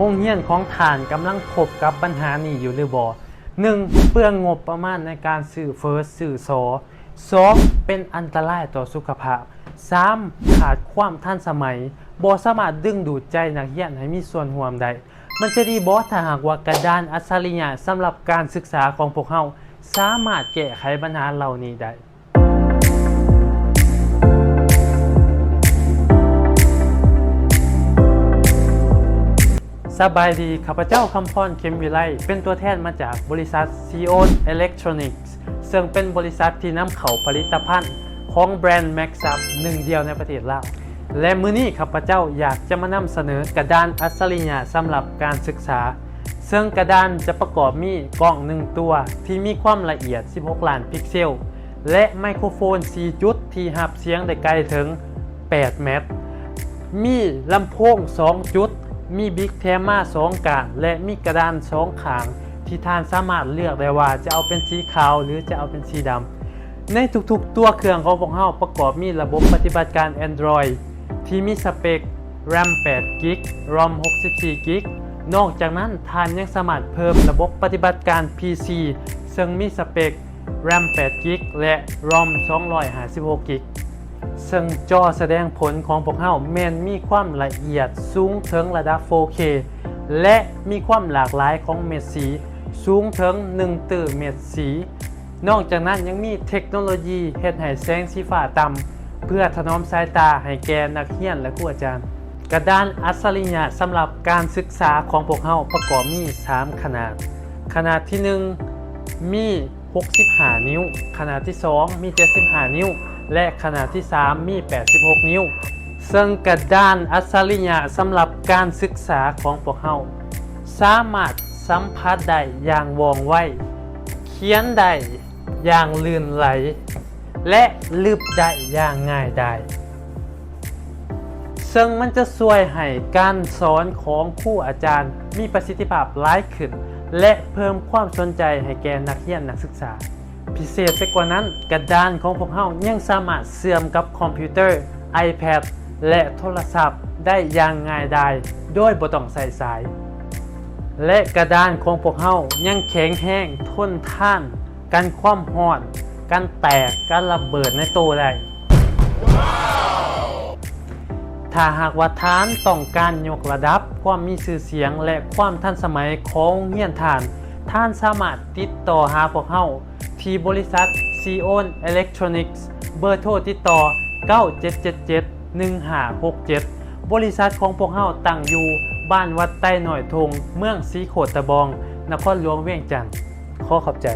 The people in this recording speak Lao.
ໂຮງຮຽນຂອງທ່ານກຳລັງພົບກັບບັນຫານີ້ຢູ່ຫຼືບໍ່? ໜຶ່ງ, ເປືອງງົບປະມານໃນການຊື້ເຟີ້ຊື້ຊໍ. ສອງ, ເປັນອັນຕະລາຍຕໍ່ສຸຂະພາບ. ສາມ, ຂາດຄວາມທັນສະໄໝ, ບໍ່ສາມາດດຶງດູດໃຈນັກຮຽນໃຫ້ມີສ່ວນຮ່ວມໄດ້. ມັນຈະດີບໍ່ ຖ້າຫາກວ່າກະດານອັດສະລິຍະສຳລັບການສຶກສາຂອງພວກເຮົາສາມາດແກ້ໄຂບັນຫາເຫຼົ່ານີ້ໄດ້? ສະບາຍດີ, ຂ້າພະເຈົ້າ ຄຳພອນ ເຂັມວິໄລ, ເປັນຕົວແທນມາຈາກບໍລິສັດ ຊີໂອນ ເອເລັກໂທຣນິກ ເຊິ່ງເປັນບໍລິສັດທີ່ນຳເຂົ້າຜະລິດຕະພັນຂອງແບຣນ Maxxus ໜຶ່ງດຽວໃນປະເທດລາວ. ແລະ ມື້ນີ້ຂ້າພະເຈົ້າຢາກຈະມານຳສະເໜີກະດານອັດສະລິຍະສຳລັບການສຶກສາ, ເຊິ່ງກະດານຈະປະກອບມີກ້ອງໜຶ່ງຕົວທີ່ມີຄວາມລະອຽດສິບຫົກລ້ານພິກເຊວ ແລະ ໄມໂຄຣໂຟນສີ່ຈຸດທີ່ຮັບສຽງໄດ້ໄກເຖິງແປດແມັດ, ມີລຳໂພງສອງຈຸດ, ມີບິກແຖມມາສອງກ້ານ ແລະ ມີກະດານສອງຂ້າງທີ່ທ່ານສາມາດເລືອກໄດ້ວ່າຈະເອົາເປັນສີຂາວ ຫຼື ຈະເອົາເປັນສີດຳ. ໃນທຸກໆຕົວເຄື່ອງຂອງພວກເຮົາປະກອບມີລະບົບປະຕິບັດການ Android ທີ່ມີສະເປັກ RAM ແປດກິກ, ROM ຫົກສິບສີ່ກິກ. ນອກຈາກນັ້ນ, ທ່ານຍັງສາມາດເພີ່ມລະບົບປະຕິບັດການ ພີຊີ ເຊິ່ງມີສະເປັກ RAM ແປດກິກ ແລະ ROM ສອງຮ້ອຍຫ້າສິບຫົກກິກ. ເຊິ່ງຈໍສະແດງຜົນຂອງພວກເຮົາແມ່ນມີຄວາມລະອຽດສູງເຖິງລະດັບ ໂຟເຄ ແລະ ມີຄວາມຫຼາກຫຼາຍຂອງເມັດສີ ສູງເຖິງໜຶ່ງຕື້ເມັດສີ. ນອກຈາກນັ້ນຍັງມີເທັກໂນໂລຢີເຮັດໃຫ້ແສງສີຟ້າຕ່ຳ ເພື່ອຖະໜອມສາຍຕາໃຫ້ແກ່ນັກຮຽນ ແລະ ຄູອາຈານ. ກະດານອັດສະລິຍະສຳລັບການສຶກສາຂອງພວກເຮົາປະກອບມີສາມຂະໜາດ. ຂະໜາດທີໜຶ່ງ ມີຫົກສິບຫ້ານິ້ວ, ຂະໜາດທີສອງ ມີເຈັດສິບຫ້ານິ້ວ ແລະ ຂະໜາດທີສາມ ມີແປດສິບຫົກນິ້ວ. ເຊິ່ງກະດານອັດສະລິຍະສຳລັບການສຶກສາຂອງພວກເຮົາ ສາມາດສຳຜັດໄດ້ຢ່າງວ່ອງໄວ, ຂຽນໄດ້ຢ່າງລື່ນໄຫຼ ແລະ ລຶບໄດ້ຢ່າງງ່າຍດາຍ. ເຊິ່ງມັນຈະຊ່ວຍໃຫ້ການສອນຂອງຄູອາຈານມີປະສິດທິພາບຫຼາຍຂຶ້ນ ແລະ ເພີ່ມຄວາມສົນໃຈໃຫ້ແກ່ນັກຮຽນນັກສຶກສາ. ພິເສດໄປກວ່ານັ້ນ, ກະດານຂອງພວກເຮົາຍັງສາມາດເຊື່ອມກັບຄອມພິວເຕີ, iPad ແລະ ໂທລະສັບໄດ້ຢ່າງງ່າຍດາຍ ໂດຍບໍ່ຕ້ອງໃຊ້ສາຍ. ແລະ ກະດານຂອງພວກເຮົາຍັງແຂງແຮງ, ທົນທານ, ກັນຄວາມຮ້ອນ, ກັນແຕກ, ກັນລະເບີດໃນໂຕໄດ້. ຖ້າຫາກວ່າທ່ານຕ້ອງການຍົກລະດັບຄວາມມີຊື່ສຽງ ແລະ ຄວາມທັນສະໄໝຂອງໂຮງຮຽນທ່ານ, ທ່ານສາມາດຕິດຕໍ່ຫາພວກເຮົາທີ່ບໍລິສັດ ຊີໂອນ ເອເລັກໂທຣນິກ ເບີໂທຕິດຕໍ່ ເກົ້າເຈັດເຈັດເຈັດ ໜຶ່ງຫ້າຫົກເຈັດ. ບໍລິສັດຂອງພວກເຮົາຕັ້ງຢູ່ບ້ານວັດໄຕນ້ອຍທົ່ງ, ເມືອງສີໂຄດຕະບອງ, ນະຄອນຫຼວງວຽງຈັນ. ຂໍຂອບໃຈ.